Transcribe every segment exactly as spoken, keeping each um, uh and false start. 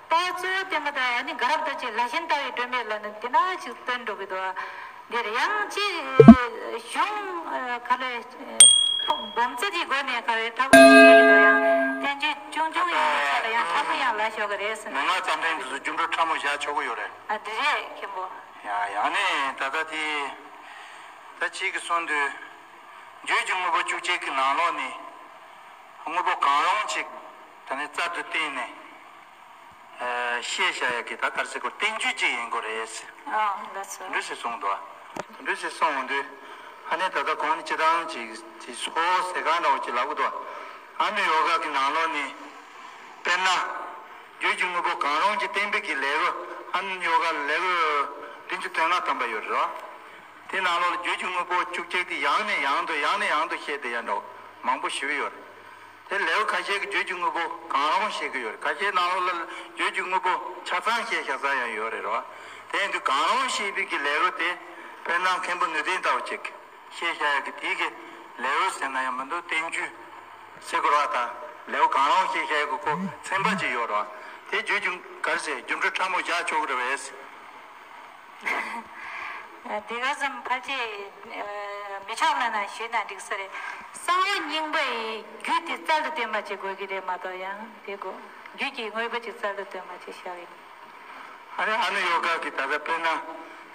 ད་གཙོ་བོ་བསྟན་པ་དང་ནི་དགའ་རབ་ཏུ་ཅིག་ལ་ཞེན་ལྟ་བའི་སྒྲོན་མེ་ལ་ནི་འདི་ན་ཅིག་སྟོན་འགྲོ་གི་འདུག་འདིར་ཡང་ཅིག་གཞུང་ག་ལས་སྦོམ་རྩ་དེའི་སྒོ་ནས་ག་རེ་ཕྲ་མོ་ཞིག་ཡོད་ཀྱི་འདུག་ཡང་བསྟན་བཅོས་ཆུང་ཆུང་ཡིན་པའི་ཆ་ལ་ཡང་ཕྲ་མོ་ཡང་ལ་ཞོག་གི་རེད་ཟེར། མི་ང་རྩ་ཕྲན་དེ་ཚོ་རྒྱུ་འགྲོ་ཕྲ་མོ་བཞག་ཆོག་གི་ཡོད་རེད། ཨ་དེ་རེད་མཁན་པོ། ཡ་ཡང་ནས་ད་ལྟ་དེ་ད་ཅིག་གི་གསུང་དུས། བརྗོད་ཀྱི་དངོས་པོ་བཅུ་གཅིག་གི་ནང་ལོགས་ནས་དངོས་པོ་གང་རུང་ཅིག་ད་ནི་རྩལ་དུ་བཏོན་ནས་ཨ་བཤད་བྱ་ཡག་གི་ད་ག་རེ་ཟེར་དགོས། བསྟན་བཅོས་ཅིག་ཡིན་དགོས་རེད་ཟེར། ཨ་ལགས་སོ། འདུག་སེ་གསུངས་འདུག་འདུག་སེ་གསུངས་འོང་དུས་ཨ་ནི་ད་ལྟ་གོང་ནས་སྤྱི་བཏང་ཅིག་ཅིག་སོ་ཟེར་ག་འདྲ་བོ་ཅིག་ལབ་གི་འདུག་ཨ་ནི་ཡོ་ག་གི་ནང་ལོགས་ནས་དཔེར་ན། བརྗོད་ཀྱི་དངོས་པོ་གང་རུང་གི་བསྟན་པའི་གི་ལེའུ་ཨ་ནི་ཡོ་ག་ལེའུ་བདུན་ཅུ་དོན་ལྔ་ཐམ་པ་ཡོད་རེད་བ། དེ་ནང་ལོགས་ལ་བརྗོད་ཀྱི་དངོས་པོ་བཅུ་གཅིག་དེ་ཡང་ནས་ཡང་དུ་ཡང་ནས་ཡང་དུ་བཤད་བསྡད་ཡ་འདྲ་བོ་མང་པོ་ཞེ་པོ་ཡོད་རེད། དེ་ལེའུ་ཁ་ཤས་ཀྱི་བརྗོད་ཀྱི་དངོས་པོ་གང་རུང་བཤད་ཀྱི་ཡོད་རེད། ཁ་ཤས་ནང་ལོགས་ལ་བརྗོད་ཀྱི་དངོས་པོ་ཆ་ཚང་བཤད་བཞག་ས་ཡང་ཡོད་རེད་རོ། དེ་ཡིན་དུས་གང་རུང་བཤད་པའི་གི་ལེའུ་དེ་དཔེར་ན་མཁན་པོ་ནུས་ལྡན་ལྟ་བུ་ཅིག་བཤད་བཞག་ཡ་གི་དེའི་གི་ལེའུ་ཟེར་ན་ཡང་མི་འདུག་བསྟན་བཅོས་ཟེར་དགོས་ར་དང་ལེའུ་གང་རུང་བཤད་བཞག་ཡ་གི་ཁོ་ཚན་པ་ཅིག་ཡོད་རོ། དེ་བརྗོད་ཀྱི་ག་རེ་ཟེར་རྒྱུ་འགྲོ་ཕྲ་མོ་བཞག་ཆོག་གི་རེད་པས། དེ་ག་ཙམ་ཕལ་ཆེར་མི་ཆོག་ན་ན་ཞུས་ན་འགྲིག་ས་རེད། གསང་བ་སྙིང་པོའི་རྒྱུད་དེ་རྩལ་དུ་བཏོན་པ་བྱེད་དགོས་ཀྱི་རེད་མ་གཏོགས་ཡང་དེ་དགོས་རྒྱུད་ཀྱི་དངོས་པོ་ཅིག་རྩལ་དུ་བཏོན་པ་ཅིག་བྱ་བའི། ཨ་ནི་ཨ་ནི་ཡོ་ག་གི་ད་ལྟ་དཔེར་ན་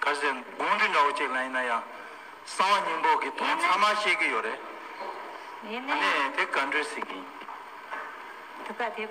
ག་ཟེར་དགོངས་འགྲེལ་འདྲ་བོ་ཅིག་ལ་ཡིན་ན་ཡང་གསང་བ་སྙིང་པོ་གི་དོན་ཚང་མ་ཤེས་ཀྱི་ཡོད་རེད། ཡིན་ཨ་ནི་ནའི་དེ་ག་འདྲ་ཟེར་གྱི་ཡིན། དེ་ག་དེ།